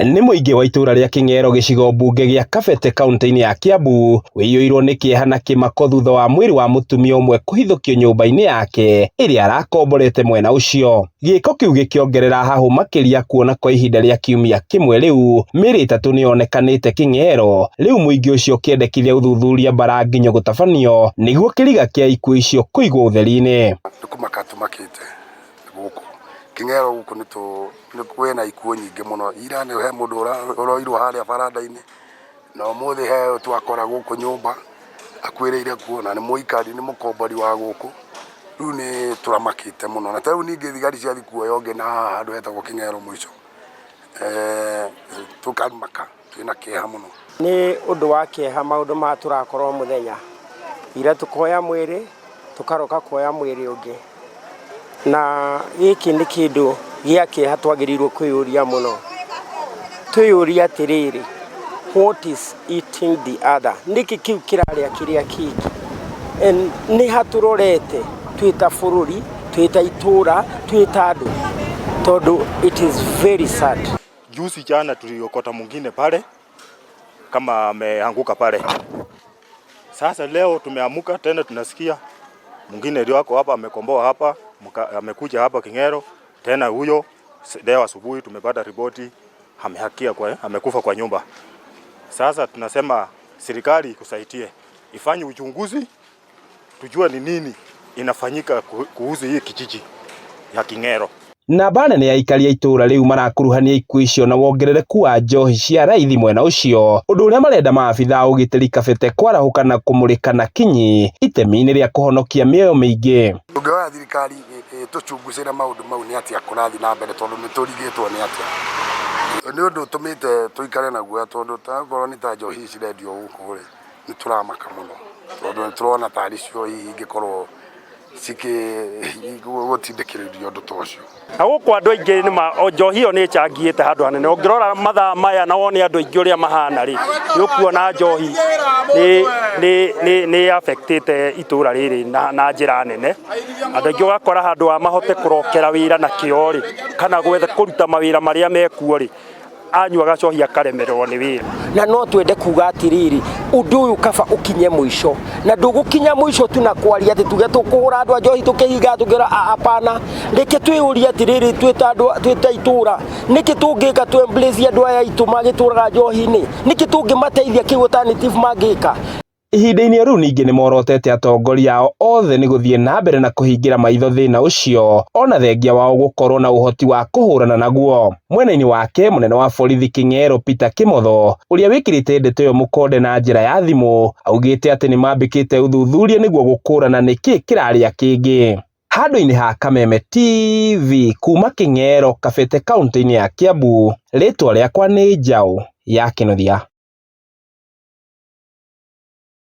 Nĩ mũingĩ wa itũra rĩa Kĩng'ero gĩcigo mbunge gĩa Kabete kaunti-inĩ ya Kiambu wĩiyũirwo nĩ kĩeha na kĩmako thutha wa mwĩrĩ wa mũtumia ũmwe kũhithũkio nyũmba-inĩ yake ĩrĩa arakomborete mwena ũcio. Gĩko kĩu gĩkĩongerera hahũ makĩria kuona kwa ihinda rĩa kiumia kĩmwe rĩu mĩĩrĩ ĩtatũ nĩyonekanĩte Kĩng'ero, rĩu mũingĩ ũcio ũkĩendekithia ũthuthuria mbara nginyo gũtabanio nĩguo kĩriga kĩa ikuũ icio kũigwo ũtheri-inĩ. Nĩ kũmaka tũmakĩte gũkũ Kĩng'ero gũkũ nĩ tũ kwĩna ikuũ nyingĩ mũno. Ira nĩ he mũndũ ũroirwo harĩa baranda-inĩ na ũmũthĩ he twakora gũkũ nyũmba akuĩrĩire kuo na nĩ mũikari nĩ mũkombori wa gũkũ. Rĩu nĩ tũramakĩte mũno na ta rĩu ningĩ thigari ciathiĩ kuoya ũngĩ na haha handũ hetagwo Kĩng'ero mũico tũkamaka twĩna kĩeha mũno. Nĩ ũndũ wa kĩeha maũndũ maya tũrakora o mũthenya. Ira tũkoya mwĩrĩ, tũkaroka kuoya mwĩrĩ ũngĩ. Na gĩkĩ nĩ kĩndũ gĩa kĩeha twagĩrĩirwo kwĩyũria mũno. Twĩyũrie atĩrĩrĩ, what is eating the other? Nĩkĩ kĩu kĩrarĩa kĩrĩa kĩngĩ? And nĩ ha tũrorete twĩ ta bũrũri, twĩ ta itũra, twĩ ta andũ? Tondũ it is very sad. Juzi jana tuliokota mwingine pale kama ameanguka pale. Sasa leo tumeamuka tena tunasikia mwingine ndio ako hapa amekomboa hapa, amekuja hapa King'ero tena huyo leo asubuhi tumepata ripoti amehakia kwa, amekufa kwa nyumba. Sasa tunasema serikali ikusaidie, ifanye uchunguzi tujue ni nini inafanyika kuhusu hii kijiji ya King'ero. Namba nene ya aikari a itũra rĩu marakuruhania ikuũ icio na wongerereku wa njohi cia raithi mwena ũcio, ũndũ ũrĩa marenda maabitha a ũgitĩri Kabete kwarahũka na kũmũrĩka na kinyi itemi-inĩ rĩa kũhonokia mĩoyo mĩingĩ. Tũngĩhoya thirikari ĩtũchungucĩre maũndũ mau nĩ atĩa kũrathiĩ na mbere tondũ nĩ tũrigĩtwo nĩ atĩa. Nĩ ũndũ ũtũmĩte tũikare na guoya tondũ okorwo nĩ ta njohi cirendio gũkũ rĩ, nĩ tũramaka mũno tondũ nĩ tũrona tarĩ cio hihi ingĩkorwo cikĩgũtindĩkĩrĩria ũndũ ta ũcio. Na gũkũ andũ aingĩ nĩ ma njohi ĩyo nĩ ĩcangĩte handũ hanene. Ũngĩrora mathaa maya na wone andũ aingĩ ũrĩa mahana rĩ, nĩ ũkuona njohi nĩ nĩ nĩ nĩ affectĩte itũra rĩrĩ na, na njĩra nene. Andũ aingĩ ũgakora handũ ha mahote kũrokera wĩra na kĩo rĩ, kana gwetha kũruta mawĩra marĩa mekuo rĩ, anyua gacohi akaremererwo nĩ wĩra. Na no twende kuga atĩrĩrĩ, ũndũ ũyũ kaba ũkinye mũico, na ndũgũkinya mũico tu na kwaria atĩ tuge tũkũhũra andũ a njohi tũkĩhinga tũkĩra hapana. Reke twĩyũrie atĩrĩrĩ twĩ ta andũ twĩ ta itũra, nĩkĩ tũngĩka tũ embrace andũ aya aitũ magĩtũraga njohi-inĩ? Nĩkĩ tũngĩmateithia kĩ alternative mangĩka? Ihinda-inĩ o rĩu ningĩ nĩ morotete atongoria ao othe nĩ gũthiĩ na mbere na kũhingĩra maitho thĩna ũcio ona thengia wao gũkorwo na ũhoti wa kũhũrana naguo. Mwena-inĩ wake mũnene wa borithi Kĩng'ero Peter Kĩmotho ũrĩa wĩkĩrĩte ndeto ĩyo mũkonde na njĩra ya thimũ augĩte atĩ nĩ mambĩkĩte ũthuthuria nĩguo gũkũrana nĩkĩ kĩrarĩa kĩngĩ. Handũ-inĩ ha Kameme TV kuma Kĩng'ero Kabete kaunti-inĩ ya Kiambu, rĩtwa rĩakwa nĩ Njaũ ya Kĩnuthia.